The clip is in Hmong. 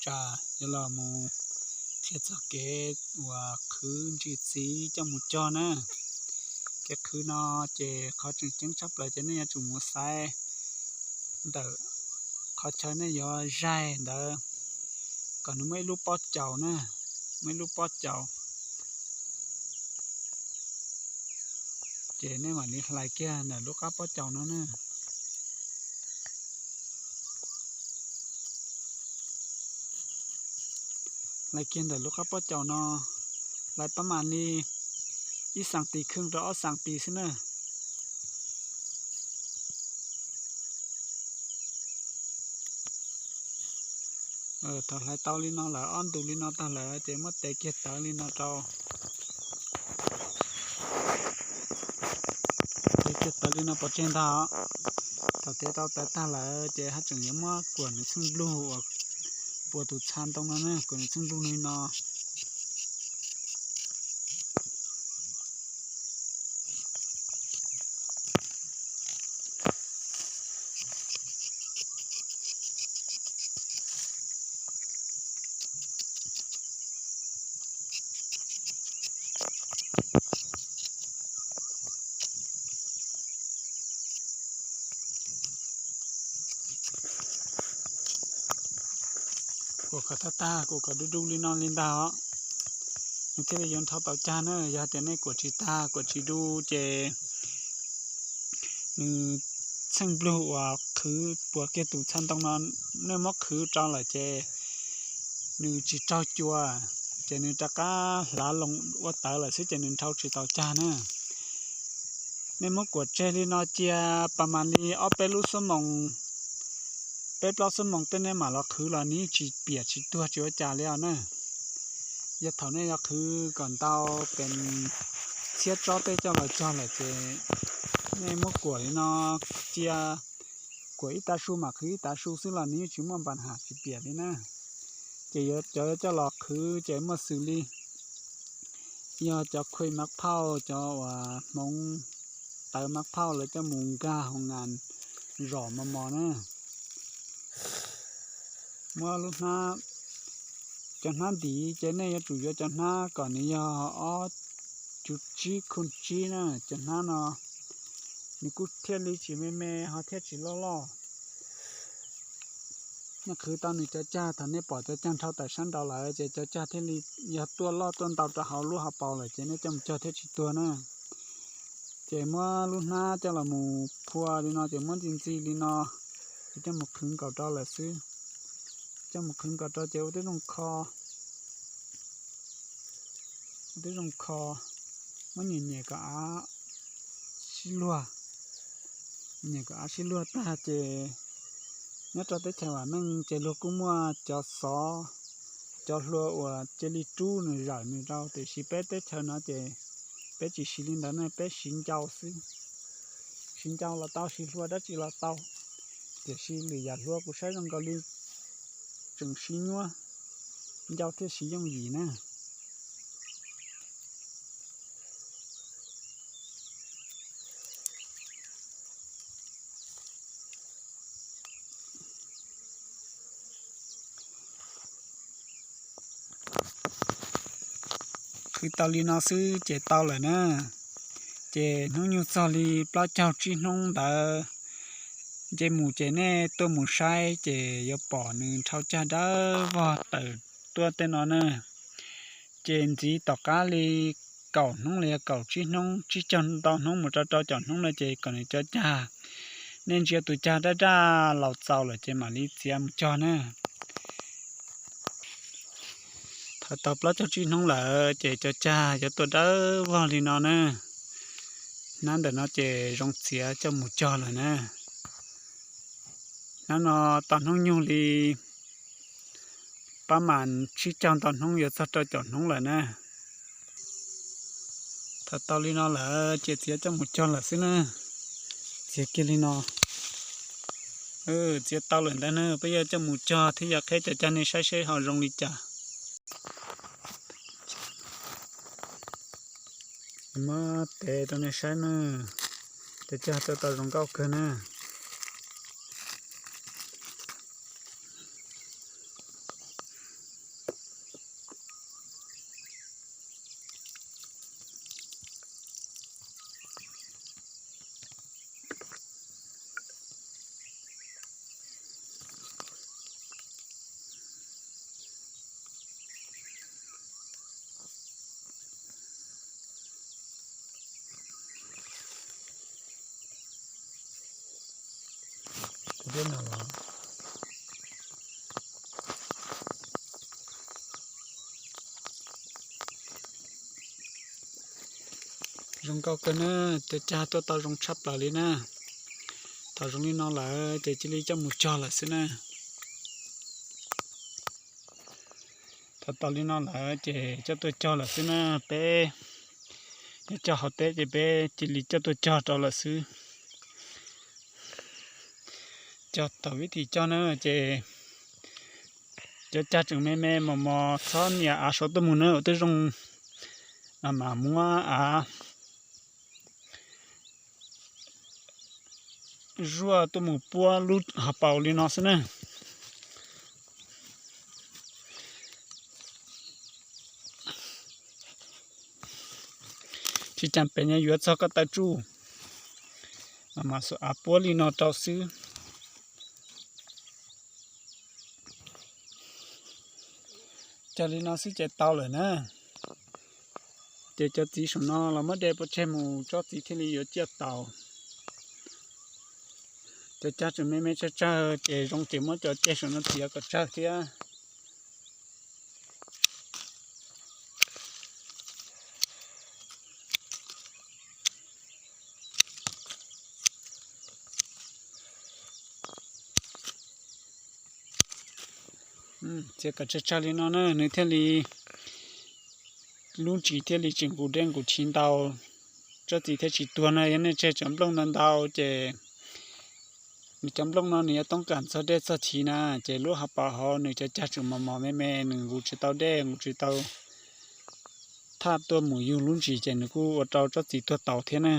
Tsam yuav los mus qhia txog kev uas qhwv ntsis txiv coj mus cog na. Kev qhwv no ces qhov tseem ceeb tshaj plaws ces nej yuav tsum mus xaiv ntawm qhov chaw nej yuav zaig ntawd kom nws muaj ib lub pob caus na, muaj ib lub pob caus. Ces nej mam li hlais kiag ntawm lub qab pob caus no na. Hlais kiag ntawm lub qab pob caus no, hlais pab mam li ib xas tis kheej rau ob xas tis xwb na. Thaum hlais tau li no lawm, ob ntus li no tag lawm ces muab tev kiag tawv li no rau. Tev kiag tawv li no pov tseg ntag. Thaum tev tau tawv tag lawm ces haj tseem yuav muab kuam nws txheej nplug uas puas tus txha ntoo no na, kuam nws txheej nplug li no. Kuam kom tag tag, kuam kom du du li no li ntag os, nws thiaj li yuav nrhau tau cag na. Yog tias nej kuam tsis tag kuam tsis du ces nws txheej nplug uas qhwv puas kiag tus txha ntoo no, nej muab qhwv rau lawm ces nws tsis raug cua, ces nws rov qab hlav loo ua tawv lawm xwb ces nws nrhau tsis tau cag na. Nej muab kuam tseg li no cia pas mas li ob peb lub xuab moos, peb plaub xuab moos tej nej mam los qhwv los nws tsis piam tsis tuag tsis ua cas li os na. Yog thaum nej yuav qhwv kom ntau pes txhiab tsob tej coj los cog lawm ces nej muab kuam li no cia, kuam ib tav su mam qhwv ib tav su xwb los nws yeej tsis muaj npa ham tsis piam li na. Ces yuav cov yuav coj los qhwv ces muaj xws li yog cov khuij mab phauj, cov uas hmoov tawv mab phauj lawv coj mus nkag hoo nas zom mos mos na. Muab lub hnab, cov hnab ntiv ces nej yuav tsum yuav cov hnab kom nws yog ob cuv tsib khuj tsib na. Cov hnab no nws kuj thiaj li tsis me me ho thiaj tsis loj loj. Nej qhwv tau nws cov cag, thaum nej pom cov cag nrhau tawm sab nraud lawm ces cov cag thiaj li yog tuaj loj tuaj ntau rau hauv lub hauv paus lawm ces nej coj mus cog thiaj tsis tuag na. Ces muab lub hnab coj los mus phua li no ces muab ntxi ntxi li no, ces coj mus qhwv nkaus rau lawm xwb. Coj mus qhwv nkaus rau ces ua tib zoo kho, ua tib zoo kho, muab nyem nyem kom av sib luag, nyem kom av sib luag tag ces nyob rau teb chaws vam meej ces luag kuj muaj cov xov, cov hlua uas cia li rub nws zawm nws rau, tiam sis peb teb chaws no ces peb tsis siv li ntawd ne, peb siv ncau xwb. Siv ncau los tau, siv hlua dab tsi los tau, tiam sis lwm yam hlua kuv saib zoo nkaus li tseem siv nyuaj, ncau thiaj siv yooj yim na. Qhwv tau li no xwb ces tau lawm na. Ces hnub nyoog txog li plaub caug tsib hnub ntawd nce mus ces nej tuaj mus saib ces yuav pom nws nrhau cag dawb vog tawm tuaj tej no na. Ces ntxiv tom qab li kaum hnub los yog kaum tsib hnub, tsib caug ntau hnub mus rau rau caum hnub no ces kom nws cov cag nej ntsia tus cag daj daj laus txaus lawm ces mam li txiav mus cog na. Thaum tau plaub caug tsib hnub lawm ces cov cag yuav tuaj dawb vog li no na. Hnab ntawm no ces zoo txiav coj mus cog lawm na. Hnab no tau hnub nyoog li pab mas tsib caug ntau hnub yuav txog rau caum hnub lawm na. Thaum tau li no lawm ces txiav coj mus cog lawm xwb na. Txiav kiag li no. Txiav tau lawm ntawd na, peb yuav coj mus cog thiab yuav qheb cov cag nej saib seb ho zoo li cas. Muab tev rau nej saib na, cov cag tuaj tau zoo nkauj kawg na. no los. Zoo nkauj kawg na, cog cag tuaj tau zoo tshaj plaws li na. Thaum zoo li no lawm ces cia li coj mus cog lawm xwb na. Thaum tau li no lawm ces coj tuaj cog lawm xwb na. Peb cog hauv teb ces peb cia li coj tuaj cog rau lawm xwb. Cog thaum vib thim cog na ces cov cag tseem me me mos mos txhob nias av saum tuaj mus na, ua twb zoo mas muab av zuaj tuaj mus puab lub hauv paus li no xwb na. Tsis cas pem yuav txog koj taw tsuj, mas xuas av puab li no rau xwb. Cog li no xwb ces tau lawm na. Ces cov txiv saum no los muab de pov tseg mus tsob txiv thiaj li yuav ciaj taus. Cov cag tseem me me tsawg tsawg ces zoo ces muab cov ceg saum no txiav kom tsawg thiab. Txiav kom tsawg tsawg li no na nws thiaj li, lub ntsis thiaj li tsis nqus dej nqus chiv ntau. Tsob txiv thiaj tsis tuag na. Yog nej tseg cov nplooj ntau ntau ces nws cov nplooj no nws yuav toob kas txog dej txog chiv na, ces lub hauv paus hauv nws cov cag tseem mos mos me me nws nqus tsis tau dej nqus tsis tau thaj tuaj mus yug lub ntsis ces nws kuj ua rau tsob txiv tuag taus thiab na.